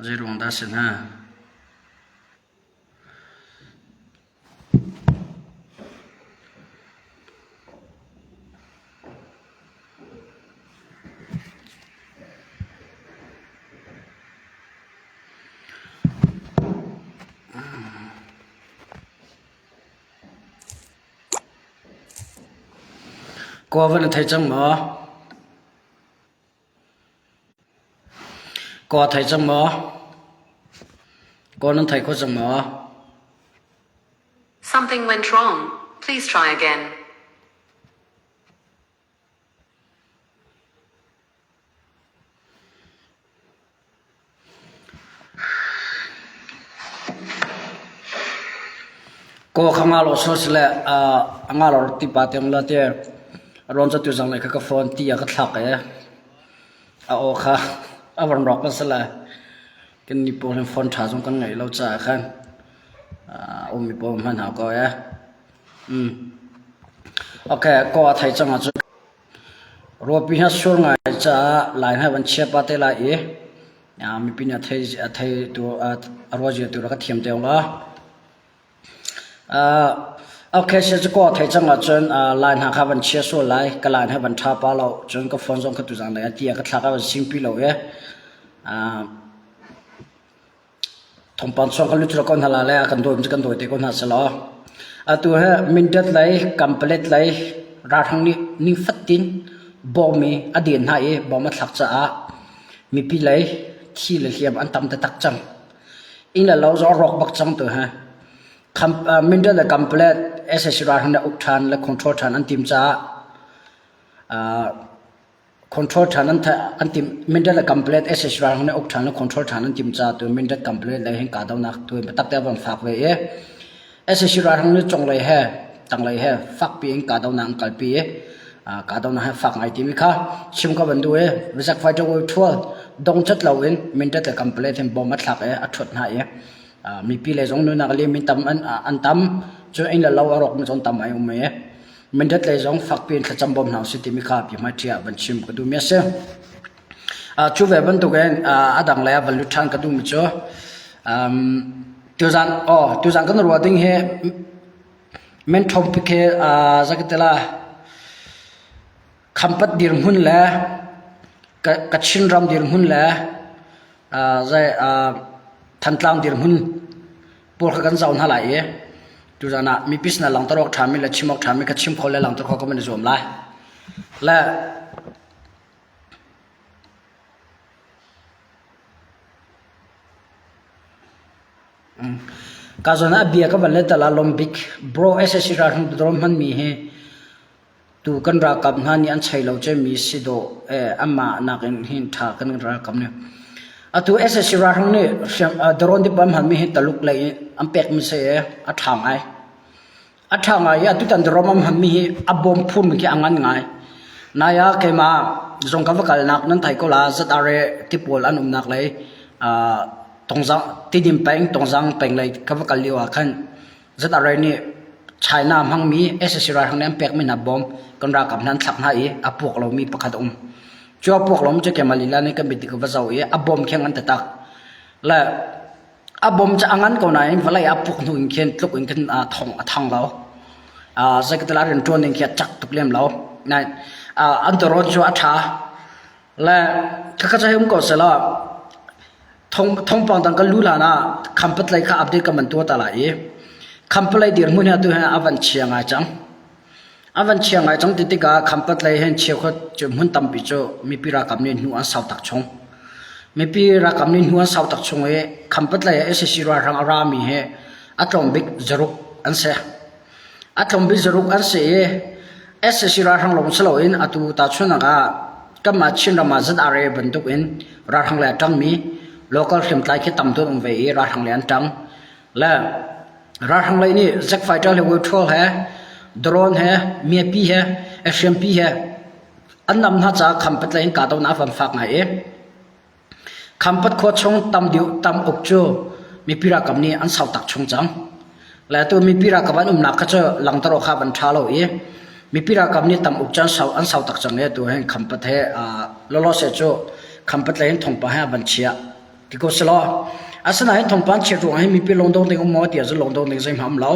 Zeiruang dah a si hnga? Kaw na thei cang maw? Kaw thei cang maw? Kaw nan thei kho cang maw? Something went wrong. Please try again. Kaw kha nga lo so sile a nga lo ti pa tiang la te rawn cu tu zang le kha ka phone ti a ka thlak e a aw kha a van rawk ka sile kan ni pawl hin phone tha zong kan ngei lo caah khan ummi pawl hman hau ko e. Mm. Okay, kaw a thei cang ahcun Ruahpi hi a sur ngai caah lai hna van chia pah te lai i mipi nih a thei a thei tu a ruahzia tu rak ka thiam te la. Okay, sia cu kaw thei cang ahcun lai hna kha van chia sual lai, ka lai hna van ṭha pa lo, cun ka phone zong kha tuzang lei ah ti ah ka thlak ah van singpi lo i Thawngpang chuak kan lut ko hna la le a kan dawi kan dawi te ko hna selaw. Atu he Mindat lei Kampalet lei ralhrang nih nifatin bom i a den hna i bom a thlak caah mipi lei thi le hliam an tam taktak cang. Inn le lo zong a rawk bak cang tu he. Mindat le Kampalet sac ralhrang nih uk ṭhan le control ṭhan an tim caah Control ṭhan an an timh. Mindat le Kanpalet sac ralhrang nih uk ṭhan le control ṭhan an timh caah tu Mindat Kanpalet lei hin kahdohnak tu in biatak te a von fak ve i sac ralhrang nih cunglei he tanglei he fakpi in kahdohnak an kalpi i kahdohnak he fak ngai timi kha chim ka van duh i Rizak fighter way ṭhual dongcat loin Mindat le Kanpalet hin bom a thlak i a ṭhuat hna i mipi lei zong nunak lim in tam an tam cun inn le lo a rawkmi zong tam ai um i Mindat lei zong fakpi in thlacam bawm hna usih timi kha pi hmai ṭhi ah van chim ka duhmi a si. Cu ve bantukin a dang lei ah van lut ṭhan ka duhmi cu tuzan oh tuzan kan ruah ding hi men topic hi zakatela khampat dirhmun le Kachin ram dirhmun le zai Thantlang dirhmun pawl kha kan zoh hna lai i tuzan ah mipi sinah langhter awk ṭhami le chim awk ṭhami kha chim kho le langhter kho ka van i zuam lai. Le ka zawn ah bia ka van let tal ah lawm bik bro SSC ralhrang dawr hmanmi hi Tu kan ralkap hna nih an chei lo cemmi si dawh eh amah nakin hin ṭha kan ralkap nih. Atu sac ralhrang nih drone dip an hmanmi hi Taluk lei in an pekmi si i a ṭha ngai. A ṭha ngai i atutan drone an hmanmi hi a bawm phurmi khi a ngan ngai. Nai ah keimah zong ka va kalnak nan thei ko la ZRA tipawl an umnak lei Tongzang Tidim peng Tongzang peng lei ka va kal lio ah khan ZRA nih China hmangmi sac ralhrang nih an pekmi hna bom kan ralkap hna an thlak hna i a puak lomi pakhat a um. Cu a puak lomi cu keimah lila nih kan mit ka va zoh i a bom kheng an tatak. Le a bom cu a ngan ko nain vawlei a puk hnu in khin tluk in khin thong a thang lo. Zeikatala rianṭuan ning khi a cak tuk lem lo. Nain an tawrawn cu a ṭha. Le khakha cu hei um ko selaw thawngpang dang kan lu hlan ah khampat lei kha update kan van tuah ta lai i khampat lei dirhmun hi atu hin a van chia ngai cang. A van chia ngai cang ti tikah khampat lei hin cheukhat cu hmun tampi cu mipi ralkap nih hnu an sau tak chung. Mipi ralkap nih hnu an sau tak chung i khampat lei ah sac ralhrang a rami hi a tlawm bik zaruk an si. A tlawmbik zaruk an si i sac ralhrang lawng si loin atu tahchunhnak ah kanmah Chinram ah ZRA bantuk in ralhrang lei a ṭangmi local hriamtlai khi tam deuh an um ve i ralhrang lei an ṭang. Le ralhrang lei nih jet fighter he Withrow he drone he miapi he hriampi he an nam hna caah khampat lei in kahdohnak a van fak ngai i Khampat khua chung tam deuh tam uk cu mipi ralkap nih an sau tak chung cang. Le atu mipi ralkap an umnak kha cu langhter awk kha van ṭha lo i mipi ralkap nih tam uk cu an sau an sau tak cang i atu hin Khampat he lawlawse cu Khampat lei in thawngpang he a van chiah. Ti ko selaw asinain thawngpang chiat ruangah hin mipi lungdong ding um maw ti ahcun lungdong ding zeihmanh um lo.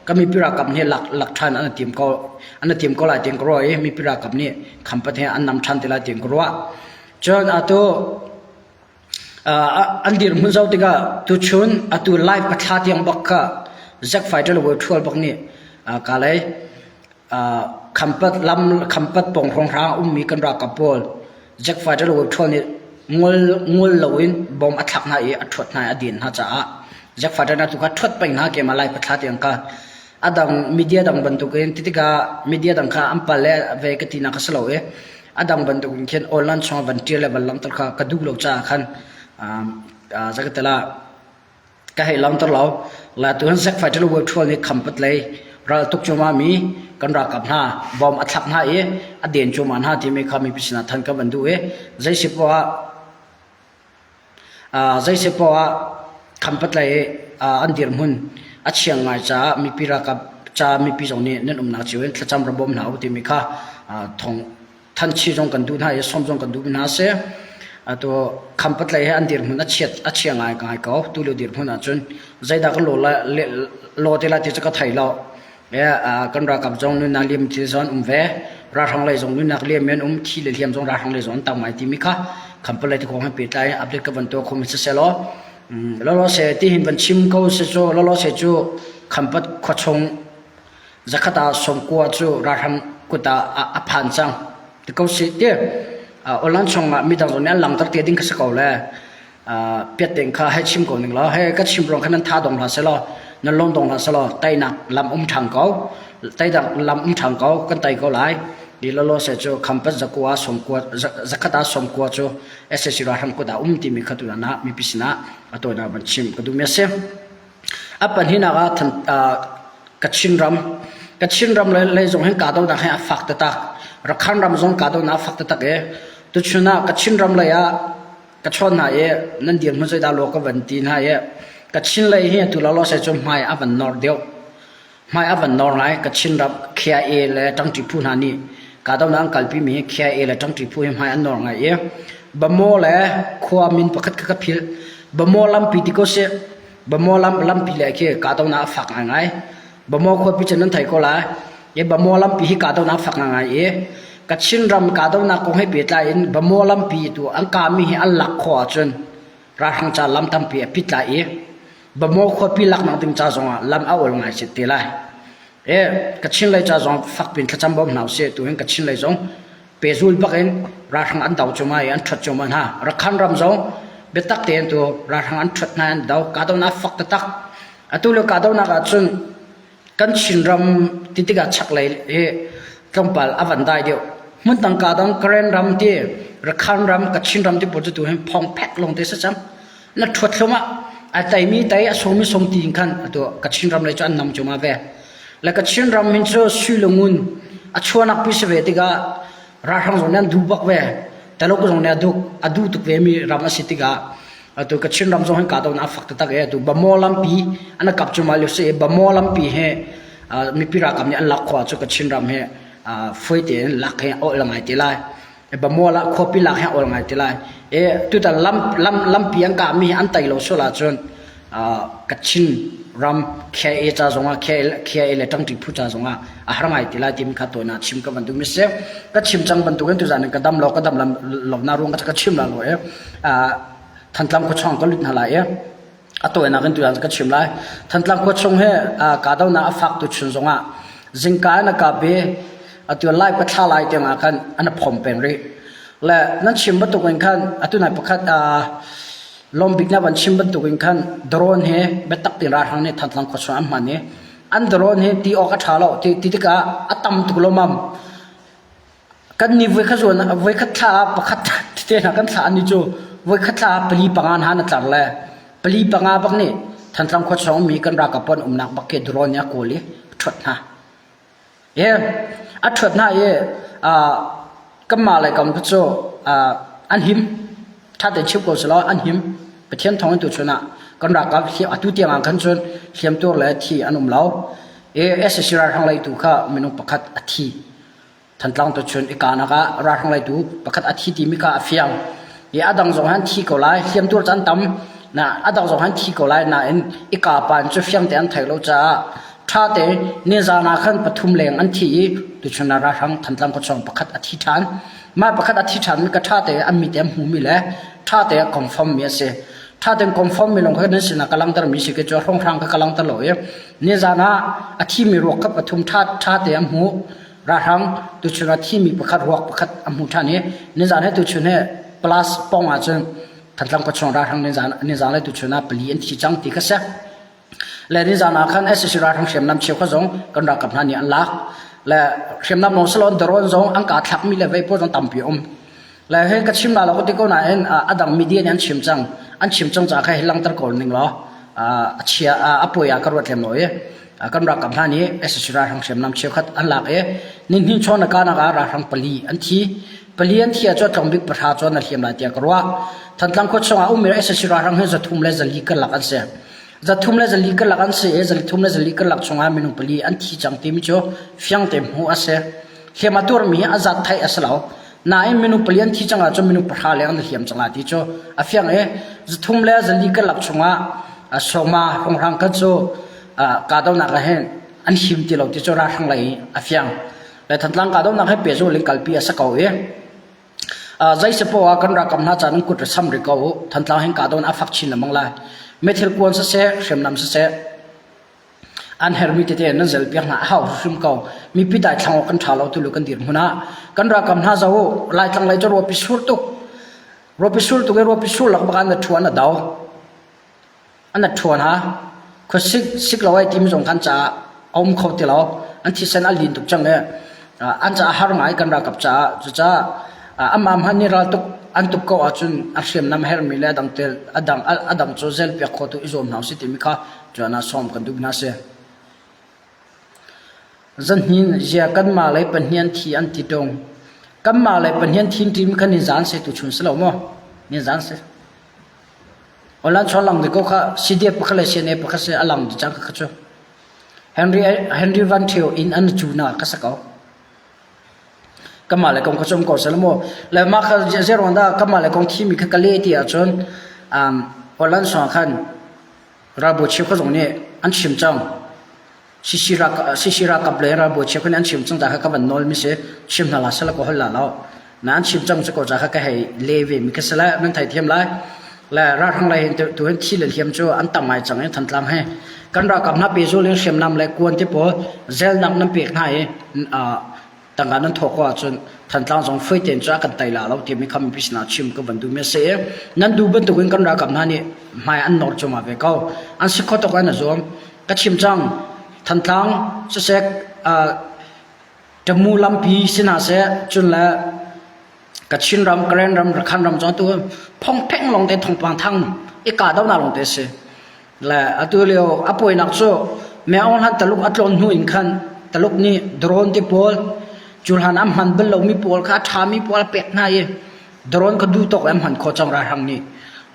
Kan mipi ralkap nih lak lak ṭhan an i tim ko an i tim ko lai tiin ka ruah i mipi ralkap nih khampat he an nam ṭhan te lai tiin ka ruah. Cun atu an dirhmun zoh tikah tuchun atu live ka thla tiang bak kha Zack Fighter le World Tour bak nih ka lei Khampat lam Khampat pawng hrawnghrang a ummi kan ralkap pawl Jack Fighter le World Tour nih ngol ngol loin bom a thlak hna i a ṭhuat hna i a den hna caah Jack Fighter na tu kha ṭhuat peng hna keimah lai pathla tiang ka a dang media dang bantukin ti tikah media dang kha an pal le ve ka tinak kha si lo i a dang bantukin khin online chungah van ṭial le van langhter kha ka duh lo caah khan zakatela ka hei langhter lo. La tu han Zack Fighter World Tour nih khampat lei ral tuk cuahmah mi kan ralkap hna bom a thlak hna i a den cuahmah hna timi kha mipi sinah than ka van duh i zei si poah Zei si poah ah khampatlei an dirhmun a chiang ngai caah mipi ralkap ca mipi zong nih nan umnak cio in thlacam ra bawm hna u timi kha thawng thanchi zong kan duh hna i sawm zong kan duh hna a si. Atu khampatlei he an dirhmun a chiat a chia ngai ngai ko tulio dirhmun ahcun zeidah kan law law te lai ti cu ka thei lo. Kan ralkap zong nunnak liam thil zong an um ve. Ralhrang lei zong nunnak liam an um, thi le hliam zong ralhrang lei zong an tam ngai timi kha khampalei ti kong he pehtlai in update ka van tuah khomi siseh law lawlaw se ti hin van chim ko se cu lawlaw se cu khampat khuachung zakhat ah sawmkua cu ralhrang kut ah a phan cang ti ko si ti online chungah midang zong nih an langter te ding kha si ko le piat kha hei chim ko ning law he ka chim ruang khan nan tha dong hlah selaw nan lung dong hlah selaw teinak lam um ṭhang ko teinak lam um ṭhang ko kan tei ko lai di lolo se cu khampat zakua sawmkua zakhat ah sawmkua cu SAC ralhrang kut ah um timi kha tu ah mipi sinah a tawinak van chim ka duh mi a si a pahnihnak ah Kachin ram Kachin ram lei zong hin kahdohnak hi a fak taktak Rakhan ram zong kahdohnak a fak taktak i tuchun ah Kachin ram lei ah ka chawn hna i nan dirhmun zeidah law ka van ti hna i Kachin lei hi atu lawlaw sai cu hmai a van nor deuh. Hmai a van nor ngai Kachin ram KIA le ṭangṭi phu hna nih kahdohnak an kalpi mi hi KIA le ṭangṭi phu hi hmai an nor ngai i Bamaw le khua min pakhat kha ka philh. Bamaw lampi ti ko sih. Bamaw lam lampi le khi kahdohnak a fak ngaingai. Bamaw khuapi cu nan thei ko lai. I Bamaw lampi hi kahdohnak fak ngaingai i Kachin ram kahdohnak kong he pehtlai in Bamaw lampi tu an kahmi hi an lak khawh ahcun ralhrang ca lam tampi a pit lai i Bamaw khuapi laknak ding ca zongah lam a awl ngai sit te lai. E Kachin lei ca zong fak pin thlacam bawm hna usih tu hin Kachin lei zong pehzul bak in ralhrang an do cuahmah i an ṭhuat cuahmah hna. Rakhan ram zong biatak tein tu ralhrang an ṭhuat hna an do kahdohnak fak taktak. Atu le kahdohnak ahcun kan Chinram ti tikah chaklei hi tlawmpal a van dai deuh. Hmun tangka dang Karen ram ti Rakhan ram Kachin ram ti pawl cu tu hin phong phek lawng te si cang. Na ṭhuat thlum ah a teimi tei a sungmi sung ti in khan atu Kachin ram lei cu an nam cuahmah ve. Le Kachin ram hin cu sui le ngun a chuahnak pi si ve tikah ralhrang zong nih an duh bak ve. Taluk zong nih a duh a duh tuk ve mi ram a si tikah atu Kachin ram zong hin kahdohnak a fak taktak i atu Bamaw lampi an kap cuahmah lio si i Bamaw lampi hi mipi ralkap nih an lak khawh ahcun Kachin ram hi fawi tein lak hi a ol ngai te lai. Bamaw lah khuapi lak hi a ol ngai te lai. E tutan lam lam lampi an kahmi hi an tei lo sual ahcun Kachin ram KIA ca zongah KIA le ṭangṭi phu ca zongah a har ngai te lai timi kha tuan ah chim ka van duh mi si. Ka chim cang bantukin tuzan in ka dam lo ka dam lo na ruang ka chim la lo e. Thantlang khuachung ka lut hna lai i a tawinak in tutan ka chim lai. Thantlang khuachung he kahdohnak a fak tu chun zongah zingka in a kap i atu lai ka thla lai tiang ah khan an phom peng rih. Le nan chim bantuk in khan atu nai pakhat lawmbik na van chim bantuk in khan drone he biatak tin ralhrang nih Thantlang khuachung an hman i an drone hi ti awk a ṭha lo ti ti tikah a tam tuk lomam. Kan nih voikhat zawn voikhat thla ah pakhat tete hna kan thlah ni cu voikhat thla ah pali panga hna na tlar le pali panga bak nih Thantlang khua chung mi kan ralkap an umnak bak khi drone nih a kawl i a ṭhuat hna. E a ṭhuat hna i kanmah lei kam cu an him ṭha tein chim ko selaw an him Pathian thawng in tuchun ah kan ralkap atu tiang ah khan cun hliamtuar le thi an um lo. E SAC ralhrang lei tu kha minung pakhat a thi. Thantlang tuchun i kahnak ah ralhrang leitu pakhat a thi timi kha a fiang. I a dang zong han thi ko lai, hliamtuar caan tam. Na a dang zong han thi ko lai nain i kapan cu fiang te an thei lo caah ṭha te nizan ah khan pathum leng an thi i tuchun ah ralhrang Thantlang khuachung pakhat a thi ṭhan. Mah pakhat a thi ṭhan mi ka ṭha te an mi te an hmu mi le ṭha te a confirm mi a si. Ṭha tein confirm mi lawng kha nan sinah ka langhter mi si ke cu hrawnghrang kha ka langhter lo i nizan ah a thi mi ruak kha pathum ṭha ṭha te an hmu. Ralhrang tuchun ah thi mi pakhat ruak pakhat a hmu ṭhan i nizan he tuchun he plus pong ahcun Thantlang khuachung ralhrang nizan nizan le tuchun ah pali an thi cang ti kha si. Le nizan ah khan SAC ralhrang hriamnam cheukhat zong kan ralkap hna nih an lak. Le hriamnam lawng si loin drone zong an kah thlakmi le vei pawl zong tampi a um. Le hi ka chim la lo ka ti ko nain a dang media nih an chim cang. An chim cang caah kha hi langhter ko ning law a chia a puai ah ka ruat lem lo i kan ralkap hna nih SAC ralhrang hriamnam cheukhat an lak i nihnih chawn a kanak ah ralhrang pali an thi. Pali an thi ahcun tlawmbik pahra cu an hliam lai tiah ka ruah. Thantlang khua chungah ummi SAC ralhrang hi 300 le 400 karlak an si. 300 le 400 karlak an si i 300 le 400 karlak chungah minung pali an thi cang timi cu fiang te hmuh a si. Hliam a tuarmi hi a zat theih a si lo. Nain minung pali an thi cang ahcun minung pahra leng an hliam cang lai ti cu a fiang i 300 le 400 karlak chungah sawma hrawnghrang khan cu kahdohnak ah hin an him ti lo ti cu ralhrang lei a fiang. Le Thantlang kahdohnak he pehzul in kalpi a si ko i Zei si poah ah kan ralkap hna ca nan kut ri sam rih ko u. Thantlang hin kahdohnak a fak chin lengmang lai. Meithil kuan siseh, hriamnam siseh, an herhmi tete nan zelpiak hna a hau hrim ko. Mipi daithlang awk kan ṭha lo tulu kan dirhmun ah. Kan ralkap hna zoh u, Laitlang lei cu ruapi sur tuk. Ruapi sur tuk i ruapi sur lak bak ah na ṭhuan a do. An a ṭhuan ha. Khuasik sik lo ai timi zong khan caah a um kho ti lo. An thisen a lin tuk cang i an caah har ngai kan ralkap caah. Cucaah amah hmanh nih raltuk an tuk ko ahcun a hriamnam herhmi le a dang tel a dang a dang cu zelpiak khotu i zuam hna usih timi kha tuan ah sawm kan duh hna si. Zanhnin zia kanmah lei Pahnian thi an ti ṭung. Kanmah lei Pahnian thi timi kha nizan se tuchun si lo maw? Nizan si. Online chuan lang ko kha CDF pakhat le CNA pakhat si a lang cang kha cu. Henry Henry Van Thio in an cu na ka sa ko. Kamah le kong kha cum ko sel mu. Le mah kha zeruang dah kamah le kong thimi kha ka le ti ahcun um online song khan ralbawi chief kha zong nih an chim cang. CC ralkap le ralbawi cheukhat nih an chim cang ca kha ka van nawl mi si chim hna la sala ka hol la lo na an chim cang cu ko ca kha ka hei le ve mi kha si lai nan thei thiam lai le ralhrang lei hin tu hin thi le hliam cu an tam ngai cang i Thantlang he kan ralkap hna pehzul in hriamnam le kuan te pawl zelnak nan pek hna i tangka nan thawk ko ahcun Thantlang zong foi tein cu a kan tai la lo timi kha mipi sinah chim ka van duh mi a si i nan duh bantukin kan ralkap hna nih hmai an nor cuahmah ve ko an si kho tuk an i zuam ka chim cang Thantlang siseh Tamu lampi si hna seh cun le Kachin ram Karen ram Rakhan ram zong tu phongpheng lawng te thongpang thang i kahdohnak lawng te si Le atu lio a puainak cu Myeong hlan Taluk a tlawn hnu in khan Taluk nih drone te pawl cu hlan an hman bal lomi pawl kha a ṭhami pawl a pek hna i drone kha duh tawk an hman khawh cang ralhrang nih.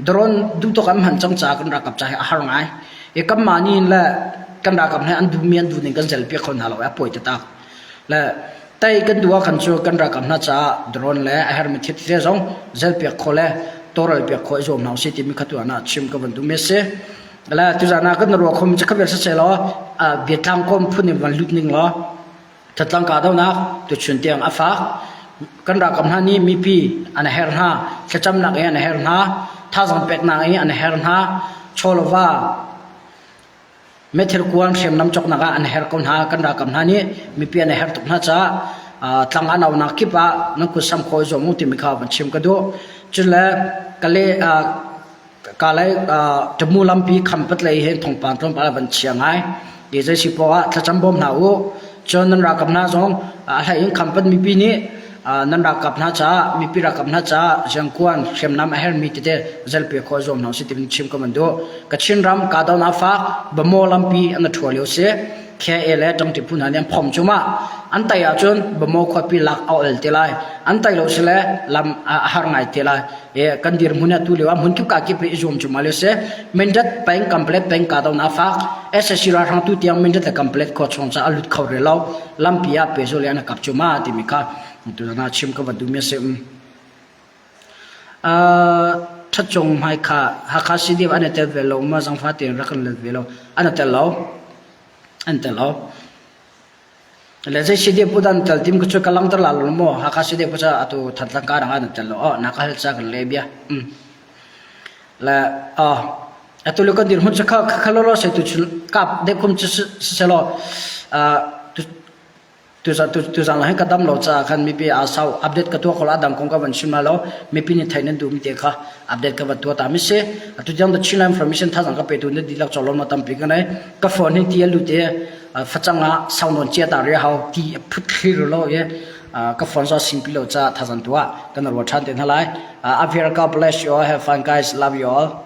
Drone duh tawk an hman cang caah kan ralkap ca hi a har ngai. I kanmah nih le kan ralkap he an duhmi an duh ning kan zelpiak kho hna lo i a pawi taktak. Le tei kan duh ahkhan cu kan ralkap hna caah drone le a herhmi thil tete zong zelpiak khawh le tawlrelpiak khawh i zuam hna usih timi kha tu ah chim ka van duhmi a si. Le tuzaan ah kan ruah khomi cu kha vial siseh law biatlang kawm phun in van lut ning law thatlang kahdohnak tuchun tiang a fak. Kan ralkap hna nih mipi an herh hna, thlacamnak i an herh hna, thazaang peknak i an herh hna, chawleva Meithil kuan hriamnam cawknak ah an herh ko hna. Kan ralkap hna nih mipi an herh tuk hna caah tlang an aunak kip ah nan kut sam khawi zuam u timi kha van chim ka duh. Cun le kale kalay Tamu lampi Khampat lei hin thawngpang tlawmpal a van chia ngai. Ti zei si poah ah thlacam bawm hna u. Cun nan ralkap hna zong a hlei in Khampat mipi nih nan ralkap hna caah mipi ralkap hna caah ziangkuan hriamnam a herhmi tete zelpe khawh zuam hna usih timi chim ka van duh. Kachin ram kahdohnak fak Bamaw lampi an ṭhua lio si. KA le Ṭangṭi phu hna nih an phom cumah an tai ahcun Bamaw khuapi lak a ol te lai. An tai lo si le lam a har ngai te lai. E kan dirhmun atu lio ah hmun kip ka kip i zuam cumah lio si. Mindat peng Kanpalet peng kahdohnak fak SSC ralhrang tu tiang Mindat le Kanpalet khua chung ca a lut kho rih lo. Lampi ah pehzul i an kap cumah timi kha tuzan ah chim ka van duhmi a si. Ṭhatcung hmai kha Hakha CDF an i tel ve lo ma zangfa tein rak kan let ve lo. An i tel lo. An tel lo. Le zei CDF pu dan tel tim cu ka langter la lo maw Hakha CDF cu atu Thantlang ka dang an tel lo. Oh na ka hal ca kan le bia. Le oh atu le kan dirhmun cu kha kha lo lo se tu chun kap de kum cu se lo Tuzan hin ka dam lo caah khan mipi aa sau update ka tuah kho lo a dang kong ka van chim lai lo mipi nih theih nan duhmi te kha update ka van tuah ta mi si atu tiang the Chinland Information thazang ka petu na dihlak cawlawm na tampi ka nei ka phone hi ti a lut i facang ah sau nawn chia ta ria hau ti a phut thlir lo i ka phone zo singpi lo caah thazang tuah kan ruat than te hna lai Avir God bless you all have fun guys love you all.